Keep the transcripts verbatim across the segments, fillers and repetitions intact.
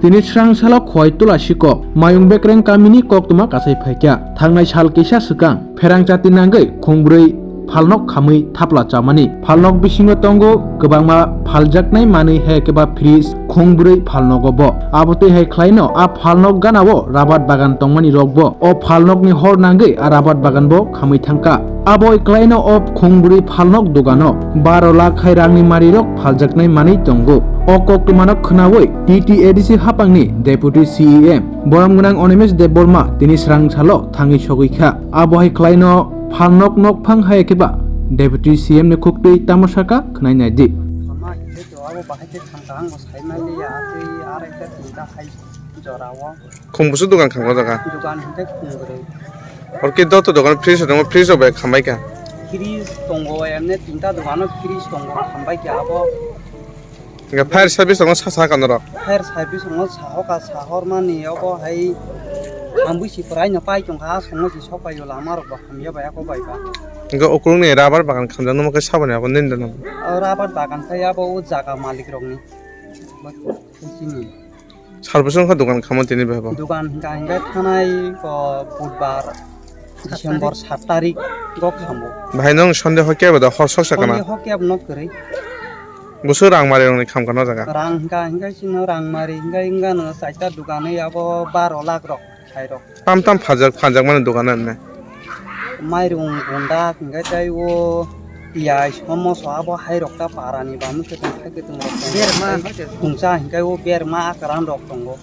Tini srang salo Khowai Tula Sikok, Mayung Bekreng kamini koktwma kasai phaikha. Thangnai sal kisa swkang, pherang chati nangwi khungbrwi phalnok khamwi thapla chamani. Phalnok bisingo tongo kwbangma phaljaknai manwi, hai khe ba fridge, khungbrwi phalnogo bo. Abo twi hai khlaino a phalnok ganao rabar bagan tongmani rokbo o phalnokni hor nangwi a rabar bagan bo khamwi thangkha. Abo khlaino o khungbrwi phalnok dogano baro lakh hai rangni marirok phaljaknai manwi tongo. O koktwmano khnaui T T A D C haphangni Deputy C E M borom gwnang Animesh Debbarma tini srang salo thangwi sogwi kha. Abo hai khlaino phalnok nokphang hai khe ba Deputy C M ni khuktwi tamo saka khwnai nai di. Ama hingke to abo bahai khe thang kaham bo sai man liya, tei ar ekta tinta hai jora o. Khum busu dogan khang o jaga. Dogan hingke khum bwrwi. Or ke doto dogan fridge tongo, fridge o bai khambai kha. Fridge tongo, emne tinta dogan o fridge tongo, khambai kha abo. Hingke fire service tongo sa sa ka norok. Fire service tongo, sahoka sahor mani obo hai ambui si prai no pai tongkha, songo si sopai o lama rok bo hamya bai ako bai ba. Hingke ukulung ni rabar bagan khamjak numa khe saboni abo nini dano. O rabar bagan khai abo o jaga malik rok ni. Bo chini. Sarbising kha dogan khamo tini bebo. Dogan hingka hingka thanai ko budbar December sat tarik go khamo. Bahai nong Sunday hokya bada hor sok sakana. Sunday hokya no kwrwi. Busu rang mari rong ni kham kana jaga. Rang hingka hingka sino rang mari hingka hingka no saita dogan abo baro lakh rok sai rok. Tam tam phajak phajak mani dogan anne. Mairung gunda hingka tai o piyaj somoso abo hai rok ta para ni banu khe tong khai khe tong rok. Berma. Tungsa hingka o berma akran rok tongo.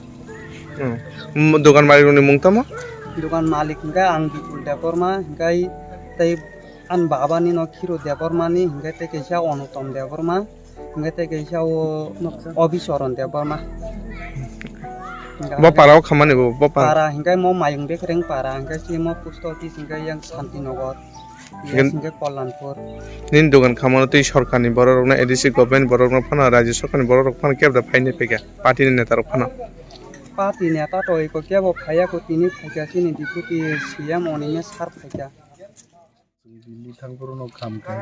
Hmm. M-, dogan malik ni mung tamo? Dogan malik hingke ang Bipul Debbarma, hingke tei ani baba ni no Khiro Debbarma ni, hingke tei kaisa Onutom Debbarma, hingke tei kaisa o Obisoron Debbarma. Bo para o khamani bo, bo para. Para hingke mo Mayung Bekreng para, hingke si mo post office hingke yang Santinagar, hingke Kallanpur. Nini dogan khamano tei sorkar ni borok rok no, A D C government borok rok no phano, rajya sorkar ni borok rok phano kebda phaini phaikha, party ni neta rok phano. Party neta to eko kebo phaiya ko tini phaikha chini deputy C M Animesh sir phaikha. Delhi thangphuru no kham khai.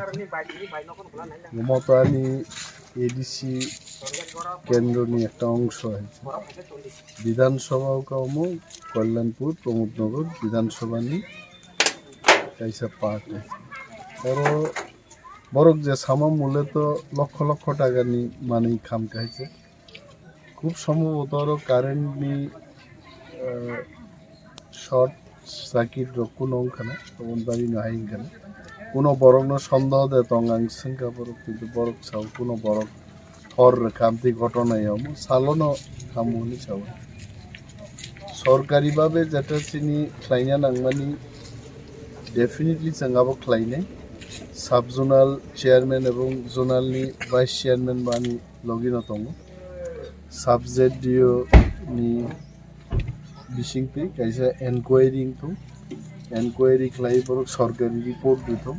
Omo to ani A D C kendro ni ekta ongso hai. Bidhan Sabha o ka omo Kalyanpur Pramod Nagar Bidhan Sabha ni kaisa part hai. Oro borok je sama mule to lokho lokho taka ni manwi kham khai se. Khub sombhoboto aro current ni, eh, short circuit rok kuno wngkha na, aboni bagwi no hai wngkha na. Kuno borok no sondoh de tong ang swngkha borok, kintu borok sao kuno borok hor rwkha amtwi ghotona ya omo salo no tamo hinwi sao. Sorkari babe jeta chini khlaina nangmani definitely chwng abo khlainai. Sub zonal chairman ebong zonal ni vice chairman bani logi no tongo. Sub Z D O ni bisingtwi kaisa enquiry wngthung, enquiry khlai borok sorkari report rwthung,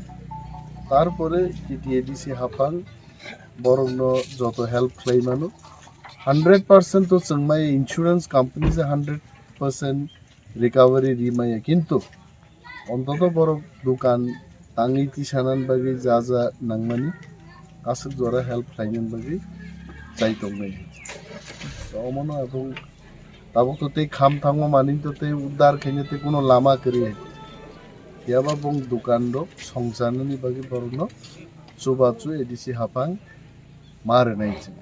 tarpore T T A D C haphang borokno joto help khlai mano. Hundred percent to chwng mai insurance company se hundred percent recovery ri maya, kintu ontoto borok dukan tangwi tisanani bagwi ja ja nangmani aswk jora help khlainani bagwi chai tongnai. To omono abong tabuk to tei kham thangma manwi to tei uddar khaina tei kuno lama kwrwi hai. Phiyaba bong dukan rok songcharnani bagwi borokno chubachu A D C haphang ma rwnai chwng.